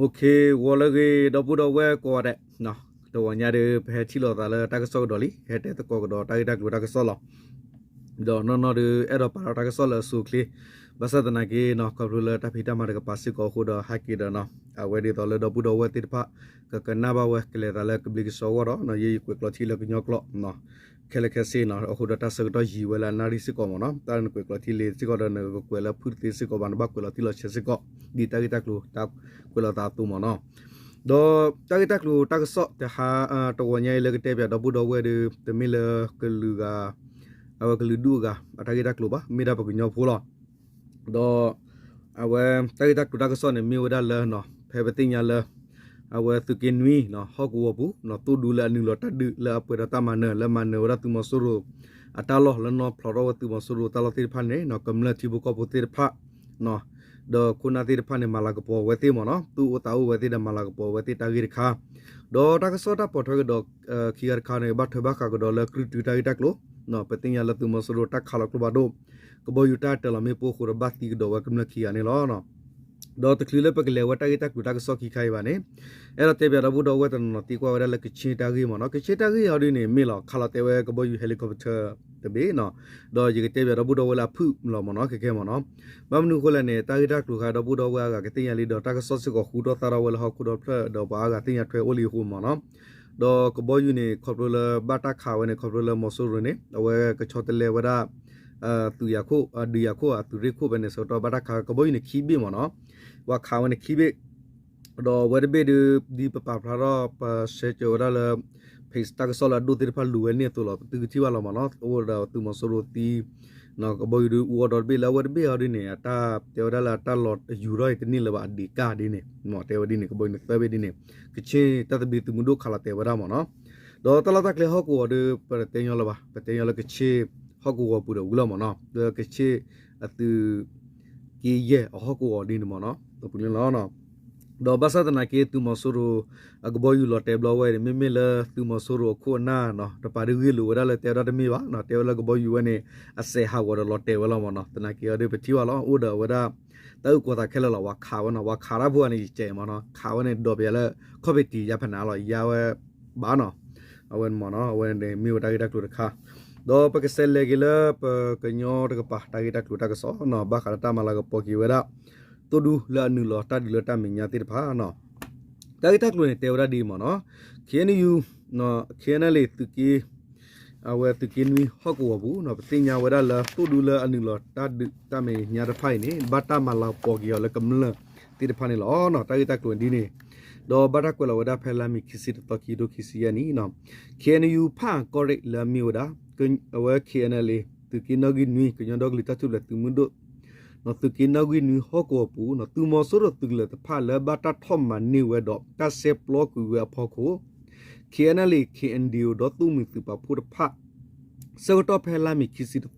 အိၣ်ခ့ ဂီၤလၢအဂ့ၤ ဒီပုၢ်ဒီဝဲၢ်ကိးဂၤဒဲး, တဂီၤညါဒီး ပဟဲထံၣ်လိာ်သးလၢတၢ်ကစီၣ်ကဒီးလံ, ဟဲတဲသကိးကဒီးတၢ်ဂ့ၢ်တၢ်ကျိၤတၢ်ကစီၣ်လီၤ. ဒီးနီၢ်နီၢ်ဒီး အဲၣ်ဒိးပာ်လီၤတၢ်ကစီၣ်လၢအဆိအချ့, ဘၣ်ဆၣ်သနာ်က့နီၤ ခီဖျိလၢတၢ်ဖံးတၢ်မၤတကပၤစ့ၢ်ကီးအဃိဒီး ဟဲက့ၤဒီးနီၤ အဝဲဒ်သိးလၢဒီပုၢ်ဒီဝဲၢ်သ့ၣ်တဖၣ် ကကနၣ်ဘၣ်ဝဲ ကလဲၤသးလၢကဘျံးကဆှီအဂီၢ်ဒီး ယဲယကွဲးကျိာ်ထံလၢကညီကျိာ် ခဲလၢာ်ခဲဆ့နီၤ, အဃိဒီးတၢ်ဆၢကတီၢ်ယံၤဝဲလၢအနၣ်ရံၣ်စ့ၢ်ကီးမ့ၢ်နီၤ, တၢ်နကွဲးကျိာ်ထံလ့ၤစ့ၢ်ကီးဒီး နကကွဲးလၢဖုၣ်တသ့စ့ၢ်ကီးဘၣ်, နဘၣ်ကွဲးလီၤတံၢ်လီၤဆဲးစ့ၢ်ကီး, ဒ်တၢ်ဂ့ၢ်တၢ်ကျိၤကွဲးလီၤသးအသိးမ့ၢ်နီၤ. ဒီးတၢ်ဂ့ၢ်တၢ်ကျိၤတၢ်ကစီၣ်တဟါ တဂီၤညါအံၤလၢကတဲပၠးဒီပုၢ်ဒီဝဲၢ်ဒီး တမ့ၢ်လၢကလုာ်ဂၤ အဝဲကလုာ်ဒူၣ်အဂၤ အတၢ်ဂ့ၢ်တၢ်ကျိၤဘၣ်, မ့ၢ်ဒၣ်ပှၤကညီဖိလီၤ. ဒီး အဝဲ တၢ်ဂ့ၢ်တၢ်ကျိၤတၢ်ကစီၣ်န့ၣ် မ့ၢ်ဝဲဒၣ်လၢ ဖဲပသ့ၣ်ညါလၢ အဝဲသုးက့နွံ ဟီၣ်ကဝီၤပူၤ သိၣ်ဒူလၢအနုာ်လီၤတၢ်ဒုးလၢအပှဲၤဒီးတၢ်မၤနၢၤ လၢမၤနၢၤဝဲဒၣ်သုးမီၤစိရိၤ အတၢ်လီၢ် လၢနီၢ်ဖျိးထီၣ်ဝဲသုးမီၤစိရိၤတၢ်လီၢ်သ့ၣ်တဖၣ်န့ၣ် ကမျၢၢ်ထံဖိကီၢ်ဖိသ့ၣ်တဖၣ် ဒီးခိၣ်နၢ်သ့ၣ်တဖၣ်န့ၣ် မၤလၤကပီၤဝဲသ့ၣ်မ့ၢ်နီၤ, သူၣ်အိၣ်သးအိၣ်ဝဲသ့ၣ်ဒီး မၤလၤကပီၤဝဲသ့ၣ်တၢ်ဂ့ၢ်တခါ, ဒီးတၢ်ကစီၣ်တၢ်ပိာ်ထွဲကဒီး ခံဂၤတခါန့ၣ် ဘၣ်ထွဲဘၣ်ဃးကဒီးလၢ ကြုၢ်တု တၢ်ဂ့ၢ်တၢ်ကျိၤ ပသ့ၣ်ညါလၢသုးမီၤစိရိၤတၢ်ခးလီၤကျိဖးဒိၣ် ကဘီယူၤတၢ်တၢလီၤမ့ၣ်ပိၢ်အဃိဒီး ဘၣ်သံကဒီးဝဲကမျၢၢ်ခံဂၤန့ၣ်လီၤ. ဒီးတချုးလၢပကလဲၤဝဲတၢ်ဂ့ၢ်တၢ်ကျိၤတၢ်ကစီၣ်ခံခါအံၤဘၣ်န့ၣ်, အဲၣ်ဒိးတဲပၠးဒီပုၢ်ဒီဝဲၢ်တနီၤနီၤသံကွၢ်ဝဲဒၣ်လၢကခ့ၣ်တၢ်ဂ့ၢ်မ့ၢ်နီၤ, ကခ့ၣ်တၢ်ဂ့ၢ်အီၤဒ်န့ၣ် မ့ၢ်လီၤ ခးလီၤတဲာ်ဝဲကဘီယူၤ helicopter တဘ့ၣ်နီၤ, ဒီးယကတဲပၠးဒီပုၢ်ဒီဝဲၢ်လၢအဖုၣ်လီၤမ့ၢ်နီၤ ခဲခဲမ့ၢ်နီၤ, ဘၣ်မနုၤအဃိလဲၣ်န့ၣ် တၢ်ဂ့ၢ်တၢ်ကျိၤခါဒီပုၢ်ဒီဝဲၢ်အဂၤကသ့ၣ်ညါလံဒီး တၢ်ကစီၣ်စ့ၢ်ကီးဃူထီၣ်သါထီၣ်ဝဲလၢဟီၣ်ခိၣ်ဒီဖျၢၣ်ဒီးပှၤအါဂၤသ့ၣ်ညါထွဲအိၣ်လံအဃိမ့ၢ်နီၤ, ဒီးကဘီယူၤန့ၣ် ခီဖျိလၢဘၣ်တၢ်ခးဝဲန့ၣ် ခီဖျိလၢမီၤစိရိၤန့ၣ် အဝဲကဆီတလဲဝဲဒၣ် သုးယၤခိၣ် ဒုးယၤခိၣ် အသုးရ့ၣ်ခိၣ်ဖဲန့ၣ် ဆၢကတီၢ်ဘၣ်တၢ်ခးကဘီယူၤန့ၣ်ခံဘ့ၣ်မ့ၢ်နီၤ, ပှၤခးဝဲန့ၣ်ခံဘ့ၣ်, ဒီးအဝဲတဘ့ၣ်ဒီး ဒ်ပပာ်ဖျါထီၣ် ပဆဲးကၢၤဝဲဒၣ်လၢ page တၢ်ကစီၣ်လၢအဒိၣ်သ့ၣ်တဖၣ်လူၤဝဲန့ၣ်အသိးလီၤ ပသုကထံၣ်ဘၣ်လီၤမ့ၢ်နီၤ, အိၣ်ဒီးသုးမီၤစိရိၤသံ ကဘီယူၤဒုးအူအီၣ်ဒီတဘ့ၣ်လၢအဝဲတဘ့ၣ်အီၤဒ်န့ၣ် အတၢ်တဲဝဲဒၣ်လၢအတၢ်လီၤယူၤထီၣ်အံၤတန့ၢ်လၢၤဘၣ်အဒံးကၢ်ဒ်န့ၣ် မ့ၢ်တဲဝဲဒ်န့ၣ် ကဘီယူၤန့ၣ်သၢဘ့ၣ်ဒ်န့ၣ် ကခ့ၣ်တၢ်သဘျ့သုးမုၢ်ဒိၣ်ခးလီၤတဲာ်ဝဲဒၣ်မ့ၢ်နီၤ, ဒီးတၢ်လီၢ်တၢ်ကျဲဟီၣ်ကဝီၤဒီး ပတတဲညီလၢၤဘၣ် ပတဲညီလၢကခ့ၣ်ဟီၣ်ကဝီၤပူၤဒီးဝံၤလီၤမ့ၢ်နီၤ လၢကခ့ၣ်အသုးက့ယဲၢ်အဟီၣ်ကဝီၤဒ်န့ၣ်မ့ၢ်နီၤ ပူၤန့ၣ်လီၤ. ဒီးဘၣ်ဆၣ်သနာ်က့ သုးမီၤစိရိၤ အကဘီယူၤလီၤတဲာ်ဘျီဝဲန့ၣ် မ့မ့ၢ်လၢသုးမီၤစိရိၤအခိၣ်အနၢ်နီၤ တပာ်ဒုးဂ့ၢ်လိာ်ဝဲဒၣ်လၢတဲဝဲဒၣ်တမ့ၢ်ဘၣ်နီၤ တဲဝဲလၢကဘီယူၤဝဲန့ၣ် အစဲးဟးဂီၤဒီးလီၤတဲာ်ဝဲလီၤမ့ၢ်နီၤ သနာ်က့အီၤဒီးပထံၣ်ဘၣ်လီၤ အိၣ်ဒီးအဝဲဒၣ် တၢ်အုၣ်ကီၤသးခဲလၢာ်လီၤ ပှၤခးဝဲနီၤ ပှၤခးတၢ်ဖိန့ၣ် ယကဲမ့ၢ်နီၤ ခးဝဲန့ၣ် ဒီးပယၤလၢ ခီၣ်ဖံးတံၤယါဖဲနၤလီၤ ယါဝဲဘၣ်နီၤ အဝဲမ့ၢ်နီၤ အဝဲန့ၣ်မ့ၢ်ဝဲတၢ်ဂ့ၢ်တၢ်ကျိၤတခါ ဒီးပကစးလဲၤက့ၤလၢပကညီတကပၤ တၢ်ဂ့ၢ်တၢ်ကျိၤတၢ်ကစီၣ်နီၤ ဘၣ်ဃးလၢတၢ်မၤလၤကပီၤက့ၤဝဲဒၣ် သိၣ်ဒူလၢအနုာ်လီၤတၢ်ဒုးလၢတၢ်မဲာ်ညါသ့ၣ်တဖၣ်နီၤ တၢ်ဂ့ၢ်တၢ်ကျိၤန့ၣ် တဲဝဲဒၣ်ဒ်အံၤမ့ၢ်နီၤ ခ့ၣ်အဲၣ်ယူၣ် ခ့ၣ်အဲၣ်အဲၣ်လ့ၣ် သုးက့ အဝဲသုးက့နွံဟီၣ်ကဝီၤပူၤနီၤ ပသ့ၣ်ညါဝဲဒၣ်လၢသိၣ်ဒူလၢအနုာ်လီၤတၢ်ဒုးတၢ်မဲာ်ညါတဖၣ်အံၤန့ၣ် ဘၣ်တၢ်မၤလၤကပီၤက့ၤအီၤလၢကမျၢၢ်သ့ၣ်တဖၣ်န့ၣ်လီၤ. တၢ်ဂ့ၢ်တၢ်ကျိၤဒ်န့ၣ် ဒီးဘၣ်တၢ်ကွဲးလီၤဝဲဒၣ်ဖဲလါမ့ၤခံဆံတသီ ခံထိခံဆံယဲၢ်နံၣ်နီၤ ခ့ၣ်အဲၣ်ယူၣ် ဖၣ်အၣ်ကီၢ်ရ့ၣ်လၢအမ့ၢ်ဝဲဒၣ် အဝဲ ခ့ၣ်အဲၣ်အဲၣ်လ့ၣ် သုးက့နီၣ်ဂံၢ်နွံ ကညီဒီကလုာ်တၢ်ထူၣ်ဖျဲးသုးမုၢ်ဒိၣ် သုးက့နီၣ်ဂံၢ်နွံဟီၣ်ကဝီၤပူၤ သုးမီၤစိရိၤသုးကလၢၤတဖၣ်လၢဘၣ်တၢ်ထီၣ်မၤန့ၢ်ဝဲဒီးတၢ်ဆဲးပျီကွံာ်ဝဲအဖီခိၣ် ခ့ၣ်အဲၣ်အဲၣ်လ့ၣ် ခ့ၣ်အဲၣ်ယူၣ် ဒီးသိၣ်မှံၤသုးပာ်ဖှိၣ်တဖၣ် ဆၢကတီၢ်ဖဲလါမ့ၤခံဆံတသီ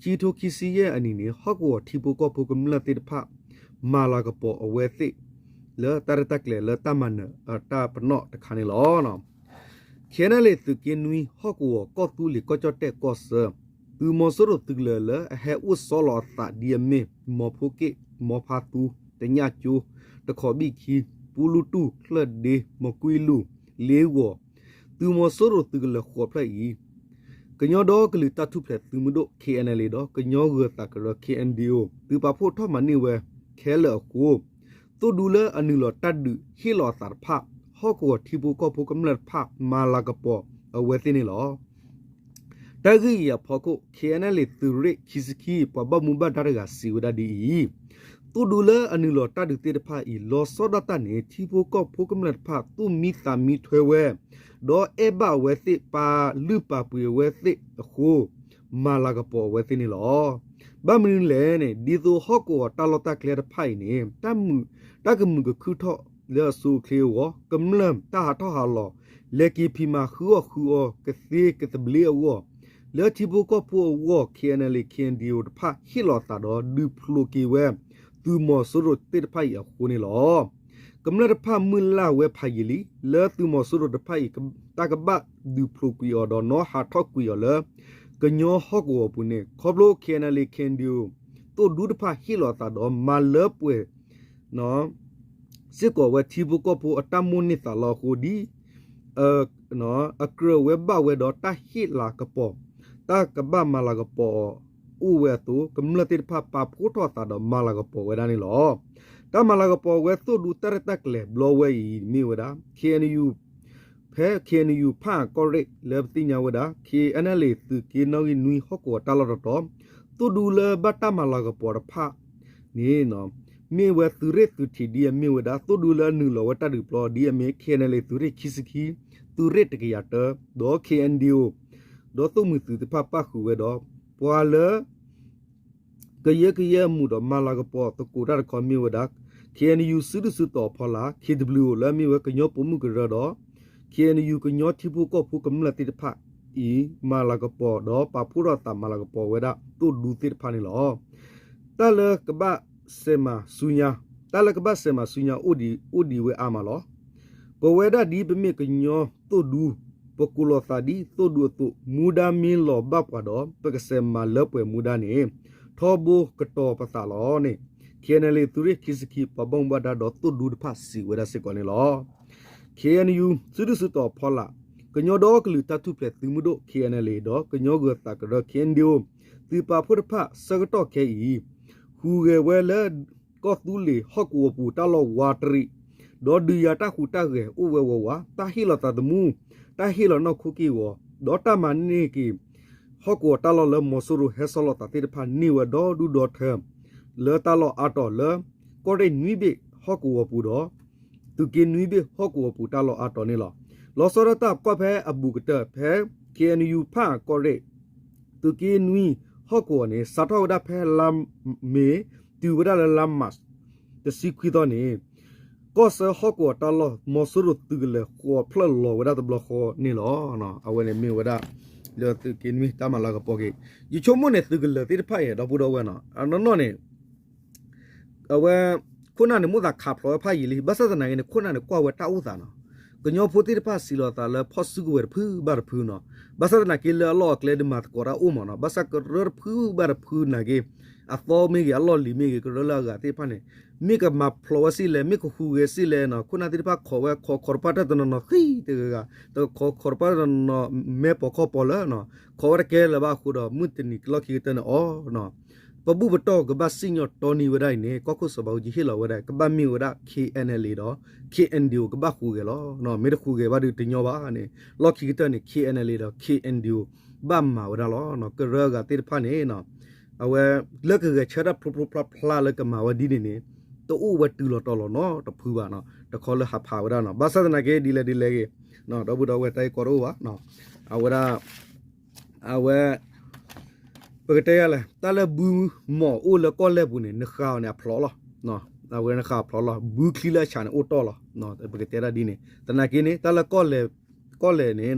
ခံထိခံဆံယဲၢ်အနံၣ်န့ၣ် ဟီၣ်ကဝီၤထံဖိကီၢ်ဖိကမျၢၢ်သ့ၣ်တဖၣ် မၤလၤကပီၤအဝဲသ့ၣ် လၢတၢ်ရဲၣ်တၢ်ကျဲၤလၢတၢ်မၤနၢၤအတၢ်ပနီၣ်တခါန့ၣ်လီၤ. ခ့ၣ်အဲၣ်အဲၣ်လ့ၣ် သုးက့နွံဟီၣ်ကဝီၤ ကီၢ်သူလ့ၤ ကီၢ်ကၠီၣ်တဲၣ် ကီၢ်ဆၢ သုးမီၤစိရိၤသုးကလၢၤလၢအဟဲအိၣ်ဆီလီၤအသးဒ်အမ့ၢ် မီၤဖိက့ၣ် မီၤဖါသူ တညၣ်ကၠိ တခီဘံၣ်ခံ ပူလူတူၣ် ချၢၣ်ဒ့ မီၤကွံလူၢ် လ့ဂီၤ သုးမီၤစိရိၤသုးကလၢၤဃိးဖျၢၣ်အံၤ ကညီဒီကလုာ်တၢ်ထူၣ်ဖျဲးသုးမုၢ်ဒိၣ် ခ့ၣ်အဲၣ်အဲၣ်လ့ၣ် ဒီးကညီဂၢၤသးကရၢ ခ့ၣ်အဲၣ်ယူၣ် သုးပာ်ဖှိၣ်ထီၣ်မၤန့ၢ်ဝဲခဲလၢာ်အဃိ သိၣ်ဒူလၢအနုာ်လီၤတၢ်ဒုးဟ့ၣ်လီၤအသးတဖၣ် ဟီၣ်ကဝီၤထံဖိကီၢ်ဖိကမျၢၢ်တဖၣ် မၤလၤကပီၤအဝဲသ့ၣ်န့ၣ်လီၤ. တၢ်ဂ့ၢ်အံၤအဖီခိၣ် ခ့ၣ်အဲၣ်အဲၣ်လ့ၣ် သုးရ့ၣ်ခံဆံခံ ပှၤဘၣ်မူဘၣ်ဒါတဂၤစံးဝဲဒၣ်ဒ်အံၤ, သိၣ်ဒူလၢအနုာ်လီၤတၢ်ဒုးသ့ၣ်တဖၣ်အံၤ လီၤဆီဒၣ်တၢ်န့ၣ် ထံဖိကီၢ်ဖိကမျၢၢ်တဖၣ် သူၣ်မံသးမံထွဲဝဲ ဒီးအဲၣ်ဘၣ်အဝဲသ့ၣ် ပာ်လုၢ်ပာ်ပှ့ၤအဝဲသ့ၣ်အဃိ မၤလၤကပီၤအဝဲသ့ၣ်န့ၣ်လီၤ. ဘၣ်မနုၤလဲၣ်န့ၣ် ဒ်သိးဟီၣ်ကဝီၤတၢ်လီၢ်တၢ်ကျဲတဖၣ်အံၤန့ၣ် တၢ်ကမုာ်ကခုၣ်ထီၣ်လၢအဆိအချ့အဂီၢ် ကမျၢၢ်တၢ်ဟးထီၣ်ဟးလီၤ လဲၤက့ၤဖံးမၤဃုအီၣ်ဃုအီ ကသ့ကသဘျ့အဂီၢ် လၢထံဖိကီၢ်ဖိအဂီၢ် ခ့ၣ်အဲၣ်အဲၣ်လ့ၣ် ခ့ၣ်အဲၣ်ယူၣ် တဖၣ်ဟ့ၣ်လီၤအသးဒီး ဒုးဖျိးက့ၤဝဲ သုးမီၤစိရိၤသ့ၣ်တဖၣ်အံၤအဃိန့ၣ်လီၤ. ကမျၢၢ်တဖၣ်မုၢ်လၢ်ဝဲဖးယံာ်လံ လၢသုးမီၤစိရိၤတဖၣ်အံၤ တၢ်ကဘၣ်ဒုးဖျိးကွံာ်အီၤဒီး နီၣ်ဟးထီၣ်ကွံာ်အီၤလၢ ကညီဟီၣ်ကဝီၤပူၤန့ၣ် ခီဖျိ ခ့ၣ်အဲၣ်အဲၣ်လ့ၣ် ခ့ၣ်အဲၣ်ယူၣ် သိၣ်ဒူတဖၣ်ဟ့ၣ်လီၤအသးဒီး မၤလၢပှဲၤ စ့ၢ်ကီးဝဲထံဖိကီၢ်ဖိအတၢ်မိၣ်န့ၢ်သးလီအဃိ ဒ်အကြၢးဝဲဘၣ်ဝဲဒီးတၢ်ဟ့ၣ်လၤကပီၤ, တၢ်ကဘၣ်မၤလၤကပီၤအီၤအိၣ်ဝဲအသိး ကမျၢၢ်သ့ၣ်တဖၣ်ပာ်ဖှိၣ်ထီၣ်အသးဒီးမၤလၤကပီၤဝဲဒၣ်န့ၣ်လီၤ. တၢ်မၤလၤကပီၤဝဲသိၣ်ဒူတၢ်ရဲၣ်တၢ်ကျဲၤဘျီဝဲအံၤမ့ၢ်ဝဲဒၣ် KNU ဖဲ KNU ဖၣ်အၣ်ကီၢ်ရ့ၣ်လၢပသ့ၣ်ညါဝဲဒၣ် KNLA သုးက့နီၣ်ဂံၢ်နွံဟီၣ်ကဝီၤတၢ်လီၢ်တတီၤ, သိၣ်ဒူလၢဘၣ်တၢ်မၤလၤကပီၤတဖၣ်န့ၣ် မ့ၢ်ဝဲသုးရ့ၣ်သုးထံးဒ်အမ့ၢ်ဝဲဒၣ် သိၣ်ဒူလၢအနုာ်လီၤဝဲတၢ်ဒုးပျီဒ်အမ့ၢ် KNLA သုးရ့ၣ်ခံဆံခံ, သုးရ့ၣ်တကယၤတၢ, ဒီး KNDO ဒီးသိၣ်မှံၤသုးတဖၣ်ပၣ်ဃုာ်ဝဲဒီး ပှၤလၢ ကယဲၢ်ကယဲၢ်အမူးဒီးမၤလၤကပီၤသကိးတၢ်တခီမ့ၢ်ဝဲဒၣ် KNU စုဒုၣ်စုတီၤအဖီလာ် KWO လၢအမ့ၢ်ဝဲကညီပိာ်မုၣ်ကရၢဒီး KNU ကညီထံဖိကီၢ်ဖိကမျၢၢ်သ့ၣ်တဖၣ်အံၤ မၤလၤကပီၤဒီးပာ်ဖှိၣ်ထီၣ်သးမၤလၤကပီၤဝဲဒၣ်သိၣ်ဒူသ့ၣ်တဖၣ်န့ၣ်လီၤ. တၢ်လၢကဘၣ်ဆဲးမၤဆူညါ, တၢ်လၢကဘၣ်ဆဲးမၤဆူညါအိၣ်ဒံးဝဲအါမးလီၤ. ပဝဲဒၣ်ဒ်ပမ့ၢ်ကညီသိၣ်ဒူ, ပကိးလီၤသးဒ်သိၣ်ဒူအသိး, မူဒါမ့ၢ်လီၤဘၣ်ပှၤဒီး ပကဆဲးမၤလၢပှဲၤမူဒါန့ၣ် ထီဘိကတီၤပသးလီၤန့ၣ် KNLA သုးရ့ၣ်ခံဆံခံ ပှၤဘၣ်မူဘၣ်ဒါဒီးသိၣ်ဒူတဖၣ်စံးဝဲဒၣ်စ့ၢ်ကီးန့ၣ်လီၤ. KNU စုဒုၣ်စုတီၤအဖီလာ် ကညီဒီကလုာ်တၢ်ထူၣ်ဖျဲးသုးမုၢ်ဒိၣ် KNLA ဒီးကညီဂၢၤသးကရၢ KNDO သုးပာ်ဖှိၣ်တဖၣ်ဆၢကတီၢ်ခဲအံၤ ဟူးဂဲၤဝဲလၢ ကီၢ်သူလ့ၤဟီၣ်ကဝီၤပူၤတၢ်လီၢ်ဝးတရံး, ဒီးဒုးယၤတၢ်ဟူးတၢ်ဂဲၤအိၣ်ဝဲဝးဝး, တၢ်ဟ့ၣ်လီၤသးသမူ, တၢ်ဟ့ၣ်လီၤနီၢ်ခိက့ၢ်ဂီၤ, ဒီးတၢ်မၤန့ၢ်က့ၤ ဟီၣ်ကဝီၤတၢ်လီၢ်လၢမီၤစိရိၤဟဲဆီလီၤသးသ့ၣ်တဖၣ်န့ၢ်ဝဲဒီဒူၣ်ဒီထၢ လၢတၢ်လီၢ်အါတီၤလၢ ကီၢ်ရ့ၣ်နွံဘ့ၣ်ဟီၣ်ကဝီၤပူၤဒီး သုးက့နွံဘ့ၣ်ဟီၣ်ကဝီၤပူၤတၢ်လီၢ်အါတီၤန့ၣ်လီၤ. လီၤဆီဒၣ်တၢ်ကွၢ်ဖဲအဘူးကတၢၢ်ဖဲ KNU ဖၣ်အၣ်ကီၢ်ရ့ၣ် သုးက့နွံဟီၣ်ကဝီၤန့ၣ် စးထီၣ်ဝဲဒၣ်ဖဲလါမ့ၤ တုၤဝဲဒၣ်လၢလါမး တဆံခွံသီန့ၣ် ကီၢ်ဆၢဟီၣ်ကဝီၤတၢ်လီၢ် မီၤစိရိၤသုးကလၢၤဃီၤဖျၢၣ်လီၤဝဲဒၣ်တဘျီဃီန့ၣ်လီၤ. အဝဲန့ၣ်မ့ၢ်ဝဲဒၣ် လၢသုးက့နွံတၢ်မၤလၤကပီၤက့ၤ ယဆိကမိၣ်န့ၣ်သုးကလၢၤသ့ၣ်တဖၣ်အံၤ ဒီပုၢ်ဒီဝဲၢ်နီၤ အနီၢ်နီၢ်န့ၣ် အဝဲ ခိၣ်နၢ်န့ၣ် မိၣ်သးခးဖျိးဝဲဖးယံာ်လံ ဘၣ်ဆၣ်သနာ်က့န့ၣ် ခိၣ်နၢ်န့ၣ် ကွၢ်ဝဲတၢ်အိၣ်သးနီၤ. ကညီဖိသ့ၣ်တဖၣ်စံးလီၤသးလၢဖီၣ်စုကဝဲၤတဖုဘၣ်တဖုနီၤ. ဘၣ်ဆၣ်သနာ်က့လၢအလီၢ်အကျဲဒုးမၤသကိးတၢ်အိၣ်မးနီၤ. ဘၣ်ဆၣ်ကရၢတဖုဘၣ်တဖုနာ်က့ အသီမ့ၢ်ဂ့ၤ အလီၢ်လံၤမ့ၢ်ဂ့ၤ ကရၢလၢအဂၤသ့ၣ်တဖၣ်န့ၣ် မ့ၢ်ကမၤဖျိးဝဲစ့ၢ်လဲၣ် မ့ၢ်ကဟူးဂဲၤစ့ၢ်လဲၣ်နီၤ. ခိၣ်နၢ်သ့ၣ်တဖၣ်ခိးဝဲ ခိးခိးတပၣ်တၢၢ်တနီၤနီၤဃံတဂၤဂၤ တခိးခိးတပၣ်တနီၤနီၤ မဲာ်ပိာ်ခီၣ်ပိာ်လၢ ခိးဝဲတကဲလၢၤဘၣ်အဃိဒီး မုၢ်တနံၤလီၢ်ခံကတၢၢ်န့ၣ် အီ ပဘူၣ်ပတီၢ်ကဘၣ်စံၣ်ညီၣ်တီနံၤဝဲဒၣ်အံၤန့ၣ် ကီၢ်ခိၣ်စီၤဘးအူကၠံဟ့ၣ်လီၤဝဲဒၣ် ကဘၣ်မ့ၢ်ဝဲဒၣ် KNLA ဒီး KNDO ကဘၣ်ဟူးဂဲၤလီၤ. မ့ၢ်တဟူးဂဲၤဘၣ်ဒီးတညီဘၣ်န့ၣ် လီၢ်ခံကတၢၢ်န့ၣ် KNLA ဒီး KNDO ဘၣ်မၤဝဲဒၣ်လီၤ. ကရၢအဂၤသ့ၣ်တဖၣ်န့ၣ် အဝဲ လၢကဂဲၤဆၢထၢၣ်ဖျိဖျိဖျါဖျါလၢကမၤဝဲဒ်န့ၣ်န့ၣ် တအိၣ်ဝဲတုၤလီၤတီၤလီၤနီတဖုဘၣ်နီၤ. တခီလၢဟးဖးဝဲဒၣ်နီၤ. ဘၣ်ဆၣ်သနာ်က့ဒ်လဲၣ်ဒ်လဲၣ်ဂ့ၤ ဒီပုၢ်ဒီဝဲၢ်တၢ်ဂ့ၢ်ကီတအိၣ်ဘၣ် အဝဲဒၣ် အဝဲ ပကတဲယၤလဲၣ် တၢ်လၢဘုမီၢ်အိၣ်လၢကီၢ်လဲၢ်ပူၤန့ၣ် နဃးအီၤန့ၣ်အဖျိးလီၤ. အဝဲနဃးအဖျိးလီၤ ဘုချံလၢအဆးန့ၣ်အိၣ်တီၢ်လီၤ. ပကတဲဒၣ်ဒ်န့ၣ် သနာ်က့န့ၣ် တၢ်လၢကီၢ်လဲၢ် ကီၢ်လဲၢ်န့ၣ်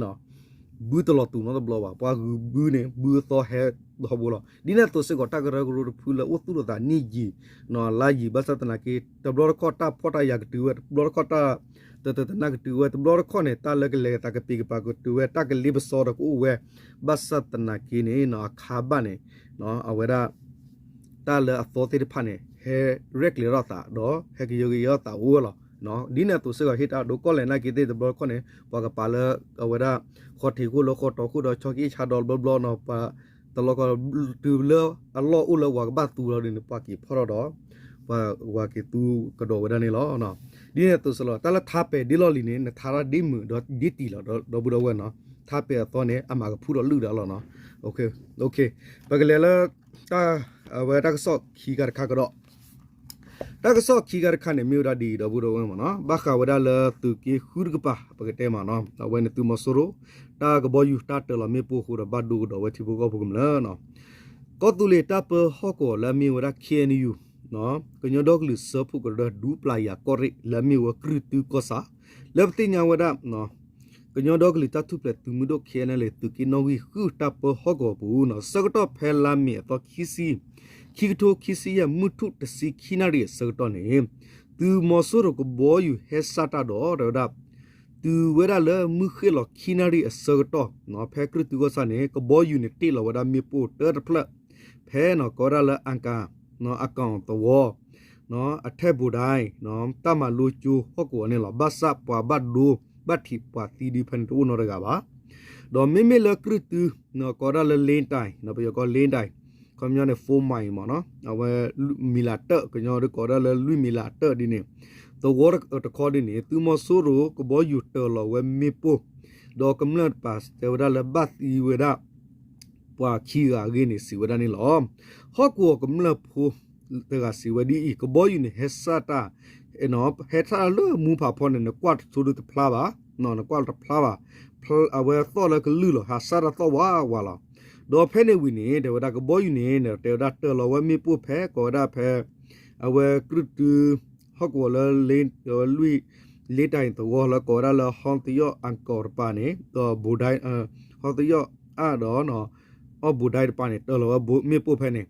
ဘုတလီၤတူာ်နီတဘျီဘၣ် ပှၤဂုၤဘုန့ၣ် ဘုအသီဟဲထီဘိလီၤ. ဒ်န့ၣ်အသိးစ့ၢ်ကီး တၢ်ကရၢကရိတဖုလၢအိၣ်သူၣ်လီၤသးနံၣ်ယံာ် လါယံာ် ဘၣ်ဆၣ်သနာ်က့ တဘျီတခီၣ်တၢ်ဖှီၣ်တၢ်ယာ်ကတုၤဝဲ တဘျီတခီၣ်တၢ် တတတနၢ်ကတုၤဝဲ တဘျီတခီၣ်န့ၣ် တၢ်လၢကလဲၤသးကပံၤကပၤကတုၤဝဲ တၢ်ကလ့ပစီဒီးကအိၣ်ဝဲ ဘၣ်ဆၣ်သနာ်က့န့ၣ် အခါဘၣ်န့ၣ် အဝဲဒၣ် တၢ်လၢအသီသ့ၣ်တဖၣ်န့ၣ် ဟဲရဲၣ်ကျဲၤထီၣ်သးဒီး ဟဲကယၢကယဲထီၣ်သးအိၣ်ဝဲလီၤ. ဒ်န့ၣ်အသိးစ့ၢ်ကီး ဟ့ၣ်တၢ်ဒိကီၢ်လဲၢ်နာ်က့သ့ၣ်တဘျီတခီၣ်န့ၣ် ပှၤကပာ်လၢ အဝဲဒၣ် ဃီထံးခိၣ်လၢဃီတီခိၣ်ဒီး ဆီက့ဆါဒီးဘျီဘျီနီၤ ပှၤတလီကီ တုၤလၢအလီၢ်အိၣ်လၢဝၤကဘၣ်သူလီၤဒ်န့ၣ် ပှၤက့ၤဖီၣ်ထီၣ်ဒီး ပှၤဝၤက့ၤသူကဒီးဝဲဒၣ်န့ၣ်လီၤ. ဒ်န့ၣ်အသိးစ့ၢ်ကီး တၢ်လၢထါပဲာ်ဒ့လီၢ်လံၤန့ၣ် နထါတၢ်ဒ့မုာ်ဒီးဒ့တံၢ်လီၤ ဒီပုၢ်ဒီဝဲၢ်နီၤ. ထါပဲာ်အသီန့ၣ် အမၤကဖုၣ်ဒီးလုၢ်ဒီးလီၤနီၤ. ပကလဲၤလၢ တၢ် အဝဲတၢ်ကစီၣ်ခံခါတခါကဒီး တၢ်ကစီၣ်ခံခါတခါန့ၣ် မ့ၢ်ဝဲဒၣ်ဒ်အံၤ ဒီပုၢ်ဒီဝဲၢ်မ့ၢ်နီၤ ဘၣ်ဃးဝဲဒၣ်လၢသုးက့ဃုတကပၤ ပကတဲမ့ၢ်နီၤ အဝဲန့ၣ်သုးမီၤစိရိၤ တၢ်ကဘီယူၤတၢ်တၢလီၤမ့ၣ်ပိၢ်အဃိဒီး ဘၣ်ဒိကဒီးဝဲထံဖိကီၢ်ဖိကမျၢၢ်နီၤ ကီၢ်သူလ့ၤတၢ်ပၢဟီၣ်ကဝီၤလၢအမ့ၢ်ဝဲဒၣ် KNU ကညီဒီကလုာ်စၢဖှိၣ်ကရၢ ဒူပျၤယၤကီၢ်ရ့ၣ် လၢအမ့ၢ်ဝဲကြုၢ်တုကီၢ်ဆၣ် လၢပသ့ၣ်ညါဝဲဒၣ် ကညီဒီကလုာ်တၢ်ထူၣ်ဖျဲးသုးမုၢ်ဒိၣ် KNLA သုးက့နီၣ်ဂံၢ်ဃုတၢ်ပၢဟီၣ်ကဝီၤပူၤ ဆၢကတီၢ်ဖဲလါမ့ၤအသီခံဆံ ခံကထိခံဆံယဲၢ် မုၢ်ထူၣ်တဆံခံနၣ်ရံၣ်အဆၢကတီၢ်န့ၣ် သုးမီၤစိရိၤကဘီယူၤဟဲစၢ်တၢ်ဒီး တဲဝဲဒၣ် တုၤဝဲဒၣ်လၢမုၢ်ဃ့ၢ်လီၤခံနၣ်ရံၣ်အဆၢကတီၢ် ဖဲကြုၢ်တုကီၢ်ဆၣ်န့ၣ် ကဘီယူၤန့ၣ်တ့ၢ်လီၤဝဲဒၣ်မ့ၣ်ပိၢ်တၢတဖျၢၣ် ဖဲနီၤ ကိးဝဲဒၣ်လၢ အကၣ်သဝီ အထဲဘူဒၣ် တၢ်မၤလိကၠိဟီၣ်ကဝီၤန့ၣ်လီၤ. ဘၣ်ဆၣ်ပှၤဘၣ်ဒိ ဘၣ်ထံးပှၤသံဒုဖဲန့ၣ်တအိၣ်နီတဂၤဘၣ်. ဒီးမ့မ့ၢ်လၢကြုၢ်တု ကိးဝဲဒၣ်လၢ လ့တၢ် ပယီၤကိးလ့တၢ် ခီပညီန့ၣ် four mile မ့ၢ်နီၤ အဝဲမံၤလးတၢၣ် ကညီဒုးကိးဝဲဒၣ်လၢလွံၢ်မံၤလးတၢၣ်ဒ်န့ၣ် သဝီတခီဒ်န့ၣ် သုးမီၤစိရိၤကဘီယူၤတၢၤလီၤဝဲမ့ၣ်ပိၢ် ဒီးကမျၢၢ်တပၤတဲဝဲဒၣ်လၢဘၣ်သံဝဲဒၣ် ပှၤခံဂၤအဂ့ၢ်န့ၣ် စံးဝဲဒၣ်န့ၣ်လီၤ. ဟီၣ်ကဝီၤကမျၢၢ်ဖိတဂၤစံးဝဲဒ်အံၤ ကဘီယူၤန့ၣ် ဟဲစၢ်တၢ် ဟဲထီၣ်လၢမူဖးဖီန့ၣ် နကွၢ်တဆိဒုတဖျါဘၣ်, နကွၢ်တဖျါဘၣ်, အဝဲသီၣ်လၢကလုၢ်လီၤ ဟးစၢ်တၢ်သီၣ်ဝးဝးလီၤ. ဒီးဖဲန့ၣ်ဝံၤန့ၣ် တဲဝဲဒၣ်ကဘီယူၤန့ၣ် တဲဝဲဒၣ်တၢၤလီၤဝဲမ့ၣ်ပိၢ်ဖဲ ကိးဝဲဒၣ်ဖဲ အဝဲကြုၢ်တု ဟီၣ်ကဝီၤလၢ လွံၢ် လ့တၢ်အံၤသဝီလၢကိးဝဲဒၣ်လၢဟီသယီၣ်အကီၤတပၤန့ၣ် ဒီး ဟီသယီၣ်အၣ်ဒီး အီၣ်ဘူဒၣ်တပၤန့ၣ် တၢၤလီၤဝဲမ့ၣ်ပိၢ်ဖဲန့ၣ်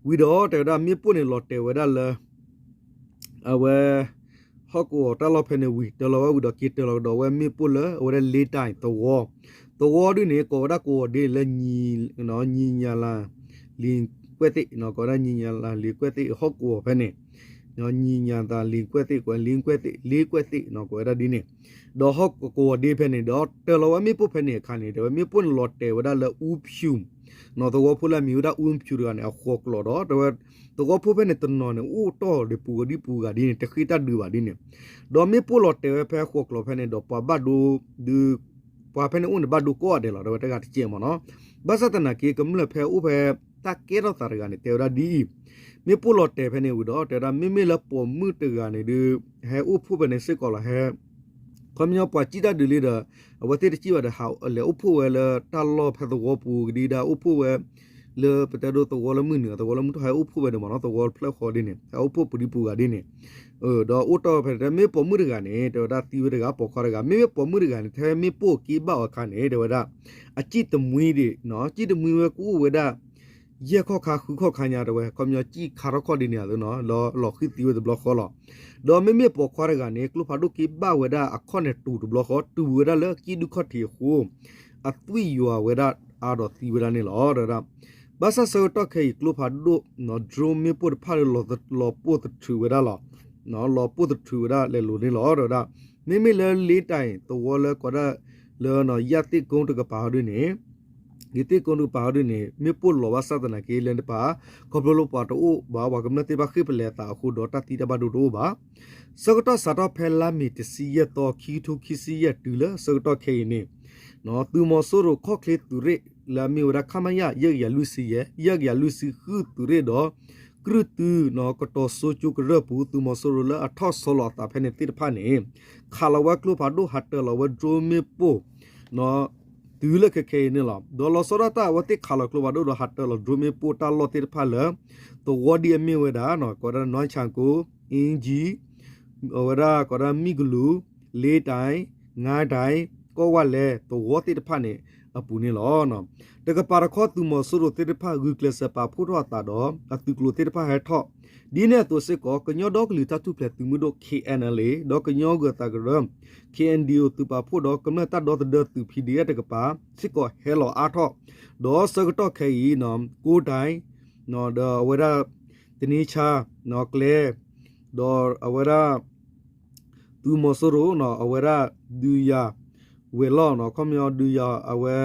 ဝံၤဒီးတဲဝဲဒၣ်မ့ၣ်ပိၢ်န့ၣ်လီၤတဲာ်ဝဲဒၣ်လၢ အဝဲ ဟီၣ်ကဝီၤတၢ်လီၢ်ဖဲန့ၣ်ဝံၤ တၢၤလီၤဝဲဝံၤဒီးက့ၤတၢၤလီၤကဒီးဝဲမ့ၣ်ပိၢ်လၢအဝဲဒၣ်လ့တၢ်အံၤသဝီ, သဝီဒ်န့ၣ် ကိးဝဲဒၣ်ကဝီၤဒ့လၢ ညီညၣ်လၤ လံၤကွဲးသ့ၣ် ကိးဝဲဒၣ်ညီညၣ်လၤလံၤကွဲးသ့ၣ်ဟီၣ်ကဝီၤဖဲန့ၣ် ညီညၣ်လၤလံၤကွဲးသ့ၣ် ကွဲးလံၤကွဲးသ့ၣ် လ့ကွဲးသ့ၣ် ကိးဝဲဒၣ်ဒ်န့ၣ်, ဒီးဟီၣ်ကဝီၤဒ့ဖဲန့ၣ် ဒီးတၢၤလီၤဝဲမ့ၣ်ပိၢ်ဖဲန့ၣ်အခါန့ၣ် တဲဝဲမ့ၣ်ပိၢ်န့ၣ်လီၤတဲာ်ဝဲဒၣ်လၢအူဖၠူၣ် သဝီဖိလၢအမံၤဝဲဒၣ်အူဖၠူၣ်တဂၤန့ၣ် အဃိးကျိးဒီး တဲဝဲ သဝီဖိဖဲန့ၣ်တနီၤန့ၣ် အိၣ်တီၢ်ဒီးပူၤဂၤဒ်ပူၤဂၤဒ်န့ၣ် တဃ့တၢ်ဒုးဘၣ်ဒ်န့ၣ်, ဒီးမ့ၣ်ပိၢ်လီၤတဲာ်ဝဲဖဲအဃိးကျိးဖဲန့ၣ် ဒီးပှၤဘၣ်ဒိ ဒုး ပှၤဖဲန့ၣ်အိၣ်န့ၣ် ဘၣ်ဒိကိးဂၤဒဲးလီၤ တဲဝဲတဂၤတကဲးမ့ၢ်နီၤ, ဘၣ်ဆၣ်သနာ်က့ ကမျၢၢ်ဖဲအိၣ်ဖဲ တၢ်ကဲထီၣ်သးတဂၤန့ၣ် တဲဝဲဒၣ်ဒ်အံၤ, မ့ၣ်ပိၢ်လီၤတဲာ်ဖဲန့ၣ်ဝံၤဒီး တဲဝဲဒၣ်မ့မ့ၢ်လၢပိာ်မုၣ်တဂၤန့ၣ်ဒုး ဟဲအိၣ်ဖှိၣ်ဖဲန့ၣ်စ့ၢ်ကီးလီၤ ဟဲ ခီပညီပှၤစံၣ်တၢ်ဒုးလံဒီး အဝဲသ့ၣ်တစံၣ်ဘၣ်ဒီး ဟးလဲၤအိၣ်ဖှိၣ်ဝဲလၢတၢ်လီၢ်ဖဲသဝီပူၤကဒံဒါ အိၣ်ဖှိၣ်ဝဲ လၢပတဲဒိသဝီလၢမုၢ်နုာ် သဝီလၢမုၢ်ထီၣ် ဟဲအိၣ်ဖှိၣ်ဝဲန့ၣ်မ့ၢ်နီၤ သဝီဖျၢၣ်ဃီဒ်န့ၣ် ဟဲအိၣ်ဖှိၣ်ပူၤဒံပူၤဂၤဒ်န့ၣ်, ဒီးအိၣ်တီၢ်ဖဲန့ၣ် မ့ၢ်ပိာ်မုၣ်တဂၤန့ၣ် တဲဝဲဒၣ်သံဝဲတဂၤ ပိာ်ခွါတဂၤ မ့မ့ၢ်ပိာ်မုၣ်တဂၤန့ၣ် ထဲမ့ၣ်ပိၢ်က့ဘၣ်အီၤအခါန့ၣ် တဲဝဲဒၣ် အစံၣ်တမှံဒံး စံၣ်တမှံဝဲကအိၣ်ဝဲဒၣ် ယဲၢ်ခီၣ်ခါဃုခီၣ်ခါညါတဲဝဲ ခီပညီစံၣ်ခါထီၣ်ခီၣ်ဒ်န့ၣ်အသိးနီၤ လီၤဃံသံဝဲတဘျီဃီလီၤ. ဒီးမ့မ့ၢ်ပိာ်ခွါတဂၤန့ၣ် ကျိဖးဒိၣ်က့ဘၣ်ဝဲဒၣ်အခီၣ်န့ၣ်တူာ်တဘျီဃီ တူာ်ဝဲဒၣ်လၢကံၣ်ဒုၣ်ခီၣ်ထံးအဃိ အသွံၣ်ယွၤဝဲဒၣ်အါဒီးသံဝဲဒၣ်န့ၣ်လီၤ တဲဝဲဒၣ်. ဘၣ်ဆၣ်ဆၢကတီၢ်ခဲအံၤ ကျိဖးဒိၣ် drone မ့ၣ်ပိၢ်တဖၣ်ဒီး လီၤပိၢ်သထြုးဝဲဒၣ်လီၤ လီၤပိၢ်သထြုးဝဲဒၣ်လဲၤလိၤန့ၣ်လီၤ တဲဝဲဒၣ်. မ့မ့ၢ်လၢလ့တၢ်အံၤ သဝီလၢကိးဒၣ်လၢ ယၣ်သ့ၣ်ကိတကပၤဟီဒ်န့ၣ် ယသ့ၣ်ကိတကပၤဟီဒ်န့ၣ် မ့ၣ်ပိၢ်လီၤဘၣ်ဆၣ်သနာ်က့ လၢတပၤ ခီဖျိလၢပှၤတအိၣ်ဘၣ် ပှၤကမျၢၢ်သ့ၣ်တဖၣ်ဃ့ၢ်ပလဲၤအသးအဃိဒီး တၢ်သံတၢ်ဘၣ်ဒိတအိၣ်ဘၣ်. ဆၢကတီၢ်စးထီၣ်ဖဲလါမ့ၤတဆံယဲၢ်သီ ခံကထိခံဆံယဲၢ်တုၤလၢဆၢကတီၢ်ခဲအံၤန့ၣ် သုးမီၤစိရိၤခီၣ်ချ့သုးရ့ၣ်လၢအမ့ၢ်ဝဲဒၣ် ခမရ ယဲၢ်ကယၤလွံၢ်ဆံယဲၢ် ယဲၢ်ကယၤလွံၢ်ဆံဃုသုးရ့ၣ်ဒီး ကြုၢ်တု ကတီၤစိကၠိကရၢၢ်ပူၤ သုးမီၤစိရိၤလၢအထီၣ်ဆီလီၤအသးဖဲန့ၣ်သ့ၣ်တဖၣ်န့ၣ် ခးလီၤဝဲကျိဖးဒိၣ်ဟးတၢၤလီၤဝဲ drone မ့ၣ်ပိၢ် တုၤလၢခဲခဲအံၤန့ၣ်လီၤ. ဒီးလီၤဆီဒၣ်တၢ်အဝဲသ့ၣ်ခးလီၤကျိဖးဒိၣ်ဒီးဟးတၢၤလီၤ drone မ့ၣ်ပိၢ်တၢ်လီၢ်သ့ၣ်တဖၣ်လၢ သဝီဒ်အမ့ၢ်ဝဲဒၣ် ကိးဝဲဒၣ် နွံဆံကိ အ့ကၠံ အဝဲဒၣ်ကိးဝဲဒၣ်မံကလူး လ့တၢ် ငါးတၢ် ကီၢ်ဝါလဲၣ် သဝီသ့ၣ်တဖၣ်န့ၣ်အပူၤန့ၣ်လီၤ. တကပၤတခီ သုးမီၤစိရိၤသ့ၣ်တဖၣ်ဂုာ်ကျဲးစၢးပာ်ဖှိၣ်ထီၣ်အသးဒီး အသုးကျိၤသ့ၣ်တဖၣ်ဟဲထီၣ် ဒ်န့ၣ်အသိးစ့ၢ်ကီး ကညီဒီကလုာ်တၢ်ထူၣ်ဖျဲးသုးမုၢ်ဒိၣ် ခဲအံၤအလ်အ့ ဒီးကညီဂုာ်သးကရၢ ခဲအံၤအလ်အ့ သုးပာ်ဖှိၣ်ဒီးကမျၢၢ်တၢ်ဒီသဒၢသုး ဖံဒံအ့ တကပၤ စ့ၢ်ကီးဟဲလီၤအါထီၣ် ဒီးဆၢကတီၢ်ခဲအံၤ ကိတၢ် ဒီးအဝဲဒၣ် တနံဆါ ကျဲ ဒီးအဝဲဒၣ် သုးမီၤစိရိၤ အဝဲဒၣ် ဒုးယၤဝဲၤလီၢ် ခီပညီဒုးယၤအဝဲ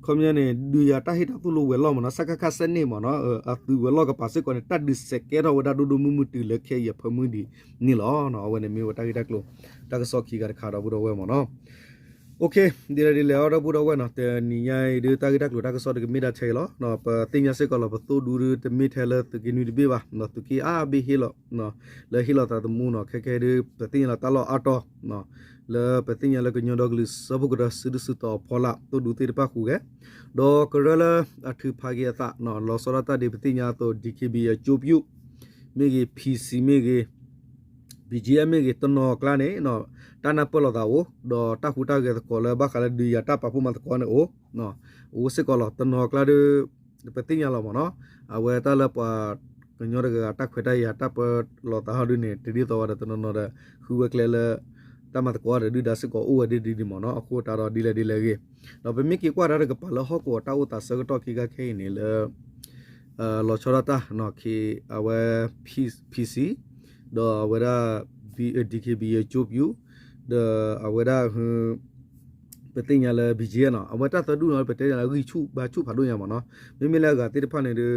ခီပညီန့ၣ် ဒုးယၤတၢ်ဟ့ၣ်တၢ်သိၣ်လိဝဲၤလီၢ်မ့ၢ်နီၤ စကခ ဆယ့်နှစ် မ့ၢ်နီၤ အသုးဝဲၤလီၢ်ကပၤစ့ၢ်ကီးန့ၣ် တၢ်ဒုးစဲးကဲထီၣ်ဝဲဒၣ်ဒိၣ်ဒိၣ်မုၢ်မုၢ်တုၤလၢခဲအံၤအဖၢမုၢ်ဒံးန့ၣ်လီၤ. အဝဲန့ၣ်မ့ၢ်ဝဲတၢ်ဂ့ၢ်တၢ်ကျိၤ တၢ်ကစီၣ်ခံဂၤတခါဒီပုၢ်ဒီဝဲၢ်မ့ၢ်နီၤ ဒ်လဲၣ်ဒ်လဲၣ်အီၤဒီပုၢ်ဒီဝဲၢ်နီၤ တနံၤညါအံၤဒုးတၢ်ဂ့ၢ်တၢ်ကျိၤတၢ်ကစီၣ်ဒုးကမ့ၢ်ဒၣ်ထဲအံၤလီၤ. ပသ့ၣ်ညါစ့ၢ်ကီးလီၤ ပသိၣ်ဒူဒုးတမ့ၢ်ထဲလၢသုးက့နွံတဘ့ၣ်ဘၣ် သုးက့အါဘ့ၣ်ဟ့ၣ်လီၤ လၢဟ့ၣ်လီၤသးသမူနီၤ ခဲခဲဒုး ပသ့ၣ်ညါလီၤတၢ်လီၢ်အါတီၤ လၢပသ့ၣ်ညါလၢကညီဒီကလုာ်စၢဖှိၣ်ကရၢ စုဒုၣ်စုတီၤအဖီလာ် သိၣ်ဒူသ့ၣ်တဖၣ်ဃုာ်ဂဲၤ ဒီးကရၢလၢအထုးဖးက့ၤအသး လီၤဆီဒၣ်တၢ်ဒ်ပသ့ၣ်ညါအသိး ဒံၣ်ခ့ဘံၣ်အကၠိပယူၣ် မ့ၢ်ဂ့ၤ ဖံစံမ့ၢ်ဂ့ၤ ဘံၣ်ကၠံအမ့ၢ်ဂ့ၤ တနီၤအကျါန့ၣ် တၢ်နၢ်ပၢၢ်လိာ်သးအိၣ် ဒီးတၢ်ဟူးတၢ်ဂဲၤသကိးလၢဘၣ်ဃးလၢဒုးယၤတၢ်ပာ်ဖှိၣ်မၤသကိးန့ၣ်အိၣ် အိၣ်စ့ၢ်ကီးလီၤ. တနီၤအကျါဒုး ပသ့ၣ်ညါလီၤမ့ၢ်နီၤ အဝဲတၢ်လၢပှၤကညီတဂၤဂၤတၢ်ခွဲးတၢ်ယာ်တၢ်ပၢလိာ်သးဟီဒုးန့ၣ် တဒ်သိးဘၣ်ဒီးတနီၤနီၤဒီး ဃုဝဲကျဲလၢ တၢ်မၤသကိးဒီးဒုၣ်ဒါစ့ၢ်ကီးအိၣ်ဝဲဒ်ဒ်န့ၣ်မ့ၢ်နီၤ အဃိသတးဒီးဒ်လဲၣ်ဒ်လဲၣ်ဂ့ၤ ဒီးပမ့ၢ်က့ၤကွၢ်တၢ်တကပၤလၢဟီၣ်ကဝီၤတၢ်အိၣ်သးဆၢကတီၢ်ခံခါခဲအံၤန့ၣ်လၢ လီၤဆီဒၣ်တၢ် အဝဲ P C ဒီးအဝဲဒၣ် ဒီးအဝဲဒၣ် ပသ့ၣ်ညါလၢ ဘံၣ်ကၠ့နီၤ အဝဲတၢ်သၢဒူၣ်နီၤ ပတဲလၢဂံၢ်ဆူၣ်ဘါဆူၣ်ဖးဒိၣ်ညါမ့ၢ်နီၤ မ့မ့ၢ်လၢအဂၤသ့ၣ်တဖၣ်န့ၣ်ဒီး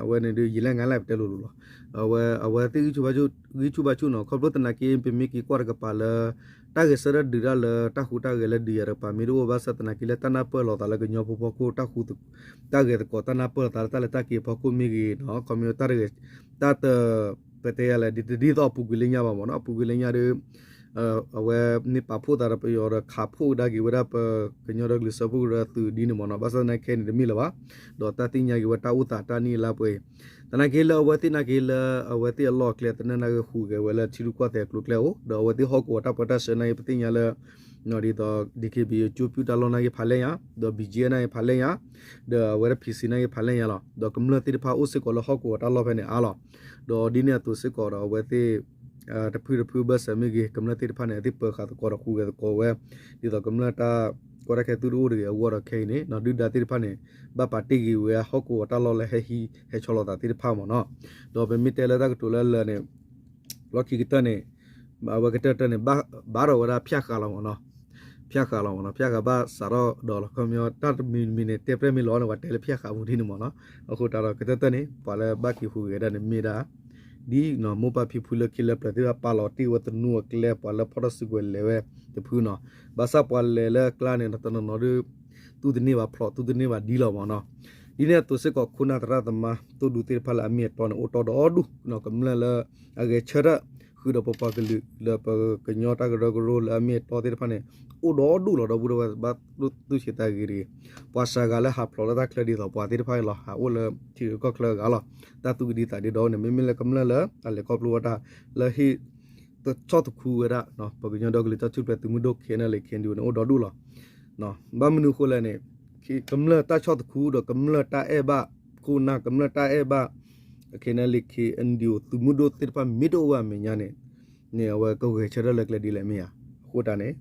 အဝဲန့ၣ်ဒီး ယလဲၣ်ငါလဲၣ်ပတဲလိၤလိၤလီၤ အဝဲသ့ၣ် ဂံၢ်ဆူၣ်ဘါဆူၣ်နီၤ ခီဖျိသနာ်က့ ပမ့ၢ်က့ၤကွၢ်တကပၤလၢ တၢ်ဂဲၤဆၢထၢၣ်ဒုးတၢ်လၢ တၢ်ဟူးတၢ်ဂဲၤလၢဒုးယၤတကပၤ မ့ၢ်တအိၣ်ဘၣ်ဆၣ်သနာ်က့လၢတၢ်နၢ်ပၢၢ်လိာ်သးလၢကညီဖိဖီခိၣ် တၢ်ဟူး တၢ်ဂဲၤသကိး တၢ်နၢ်ပၢၢ်လိာ်သးလၢတၢ်လၢတၢ်က့ၤဖီခိၣ်မ့ၢ်ဂ့ၤနီၤ ခီမ့ၢ်တၢ်တဂဲၤ တၢ်တ ပတဲယၤလဲၣ် ဒ်တဒ်သိးအပူၤကွံာ်လၢညါဘၣ်မ့ၢ်နီၤ အပူၤကွံာ်လၢညါဒီး အဝဲမ့ၢ်ပာ်ဖှိၣ်သးဒီးပယီၤဒီးခးဖှိၣ်ကဒါက့ၤဝဲဒၣ် ပကညီဒီကလုာ်စၢဖှိၣ်ကရၢသုးဒ်န့ၣ်မ့ၢ်နီၤ ဘၣ်ဆၣ်သနာ်က့ခဲအံၤန့ၣ်တမ့ၢ်လၢၤဘၣ် ဒီးတၢ်သ့ၣ်ညါက့ၤဝဲတၢ်အိၣ်သးတၢ်နံၣ်အလါပှဲၤအံၤ သနာ်က့လၢအဝဲသ့ၣ်နာ်က့လၢ အဝဲသ့ၣ်အလီၢ်အကျဲသနၢၣ်နာ်က့ ဟူးဂဲၤဝဲလၢထံရူၢ်ကီၢ်သဲးအကျိၤအကျဲအိၣ် ဒီးအဝဲသ့ၣ်ဟီၣ်ကဝီၤတၢ်ပၢတၢ်ဆှၢနာ်က့ ပသ့ၣ်ညါလၢ ဒ်သိး DKBA ကၠိပၠူၣ်တၢ်လီၢ်နာ်က့ဖးလဲၢ်ညါ ဒီး ဘံၣ်ကၠ့နာ်က့ဖးလဲၢ်ညါ ဒီးအဝဲဒၣ် P C နာ်က့ဖးလဲၢ်ညါလီၤ ဒီးကမျၢၢ်သ့ၣ်တဖၣ်အိၣ်စ့ၢ်ကီးလၢဟီၣ်ကဝီၤတၢ်လီၢ်ဖဲန့ၣ်အါလီၤ ဒီးဒ်န့ၣ်အသိးစ့ၢ်ကီးဒီးအဝဲသ့ၣ် တဖုတဖုဘၢၣ်စၢၤမ့ၢ်ဂ့ၤ ကမျၢၢ်သ့ၣ်တဖၣ်န့ၣ် အသ့ၣ်ပၢၤဃာ်သကိးဒီးဟူးဂဲၤသကိးဝဲ ဒ်သိးကမျၢၢ်တၢ် ကီတၢ်ခဲသုတအိၣ်တဂ့ၤအဂီၢ်ဒီးခဲအံၤန့ၣ် ဒုၣ်ဒါသ့ၣ်တဖၣ်န့ၣ် ဘၣ်ပာ်တ့ၢ်ဂ့ၤဝဲဟီၣ်ကဝီၤတၢ်လီၢ်လၢဟဲဟံးဟဲဆီလီၤသးသ့ၣ်တဖၣ်မ့ၢ်နီၤ ဒီးပမ့ၢ်တဲလၢတၢ်ကတိၤလၢအလၢာ်န့ၣ် လီၢ်ခံကတၢၢ်န့ၣ် အဝဲကတၢၢ်တၢၢ်န့ၣ် ဘၣ်ဒီးဝဲဒၣ်ဖၠၣ်ဃးလီၤမ့ၢ်နီၤ ဖၠၣ်ဃးလီၤမ့ၢ်နီၤ ဖၠၣ်ဃးဘၣ်စးထီၣ်ဒီးလီၤ ခီပညီ တၢ်တမံၤမံၤန့ၣ် တဲပျဲၢ်မ့ၢ်လီၤန့ၣ် ပှၤတဲလၢဖၠၣ်ဃးပူၤဒ်န့ၣ်မ့ၢ်နီၤ အဃိသတးဒီးကတၢၢ်တၢၢ်န့ၣ် ပှၤလၢဘၣ်က့ၤဟူးဂဲၤဒၣ်န့ၣ်မ့ၢ်ဒၣ် ဒ်နီၤ မိၢ်ပၢ်ဖံဖုလၢခံလၢပျၢၤသ့ၣ်တဖၣ်ပာ်လီၤတ့ၢ်ဝဲသနူအကျဲ ပှၤလၢဖီၣ်ထီၣ်စုကဝဲၤလဲၤဝဲတဖုနီၤ ဘၣ်ဆၣ်ပှၤလဲၤလၢအကျါန့ၣ် တနီၤနီၤဒီး သူၣ်တန့ၢ်ဘၣ်ဖျိး သူၣ်တန့ၢ်ဘၣ်ဒ်လီၤမ့ၢ်နီၤ ဒ်န့ၣ်အသိးစ့ၢ်ကီး ခိၣ်နၢ်သရၣ်သမါ သိၣ်ဒူသ့ၣ်တဖၣ်လၢအမ့ၢ်အတီန့ၣ် အိၣ်တီဒီးဒူၣ် ကမျၢၢ်လၢ အဂဲၤဆၢထၢၣ် ဃုာ်ဒီးပပှၤကလုာ် လၢပကညီတၢ်ကရၢကရိလၢအမ့ၢ်အတီသ့ၣ်တဖၣ်န့ၣ် အိၣ်ဒီးဒူၣ်လီၤ ဒီပုၢ်ဒီဝဲၢ်ဘၣ်သူၣ်ဆံးသးဂ့ၤတဂ့ၤ ပှၤစှၤဂၤလၢဟးဖျိးလၢတၢ်ချၢဒ်သိးပှၤသ့ၣ်တဖၣ်အံၤလီၤ ဟးအိၣ်လၢထံဂုၤကီၢ်ချၢအဂၤလီၤ တၢ်သူၣ်ကဒံသးဒ့ဒီးန့ၣ် မ့မ့ၢ်လၢကမျၢၢ်လၢ အလဲၤခီဖျိဝဲဒၣ် လၢဟ့ၣ် တဆီၣ်သခူဝဲဒၣ် ပကညီဒီကလုာ်တၢ်ထူၣ်ဖျဲးသုးမုၢ်ဒိၣ် ခဲအံၤန့ၣ် လၢ ခဲအံၤန့ၣ် အိၣ်ဒီးဒူၣ်လီၤ ဘၣ်မနုၤအဃိလဲၣ်န့ၣ် ကမျၢၢ်တၢ်ဆီၣ်သခူဒီးကမျၢၢ်တၢ်အဲၣ်ဘၣ် ခိၣ်နၢ်ကမျၢၢ်တၢ်အဲၣ်ဘၣ် ခဲအံၤန့ၣ် လၢ ခဲအံၤန့ၣ် သုးမုၢ်ဒိၣ်သ့ၣ်တဖၣ်မ့ၢ်တအိၣ်ဘၣ်အမဲာ်ညါန့ၣ် န့ၣ်အဝဲကဂဲၤဆၢထၢၣ်လၢကျဲဒ်လဲၣ်မ့ၢ်ဧါ အဃိတၢ်န့ၣ်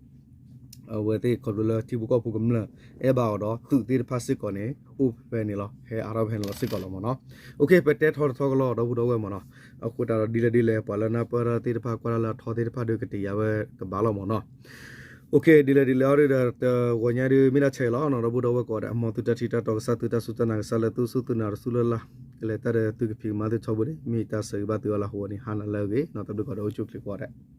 အဝဲသ့ၣ်ခီဖျိလၢထံဖိကီၢ်ဖိကမျၢၢ်အဲၣ်ဘၣ်အီၤဒီး သုးသ့ၣ်တဖၣ်စ့ၢ်ကီးန့ၣ် အိၣ်ဖဲန့ၣ်လီၤ ဟဲအါထီၣ်ဖဲန့ၣ်လီၤစ့ၢ်ကီးလီၤမ့ၢ်နီၤ ပတဲထီတထီကလီၤ ဒီပုၢ်ဒီဝဲၢ်မ့ၢ်နီၤ အဃိတၢ်ဒီးဒ်လဲၣ်ဒ်လဲၣ် ပှၤလၢနၢ်ပၢၢ်ထီၣ်သ့ၣ်တဖၣ် ကွၢ်တၢ်လၢအထီသ့ၣ်တဖၣ်ဒီးကတယၤဝဲကဘၣ်လီၤမ့ၢ်နီၤ ဒ်လဲၣ်ဒ်လဲၣ်အီၤဒီး တဂီၤညါဒီး မ့ၢ်ဒၣ်ဆဲးလီၤ ဒီပုၢ်ဒီဝဲၢ်ကိးဂၤဒဲး မ်သုတၢ်ထံၣ်တၢ်တီကစၢ် သုတၢ်စူၢ်တၢ်နာ်ကစၢ်လၢသုစူၢ်သုနာ်တစူၢ်လၢ်လၢ် ကလဲၤတၢ်ဒီးသုကဖံးကမၤသုထီဘိန့ၣ် မ့ၢ်တၢ်ဆၢဂ့ၤဘၣ်သုအလၤဟိဝဲန့ၣ် ဟါနၤလၢအဂ့ၤ တၢ်ဘျုးကိးဂၤဒဲး အိၣ်ဆူၣ်ချ့ကိးဂၤဒဲး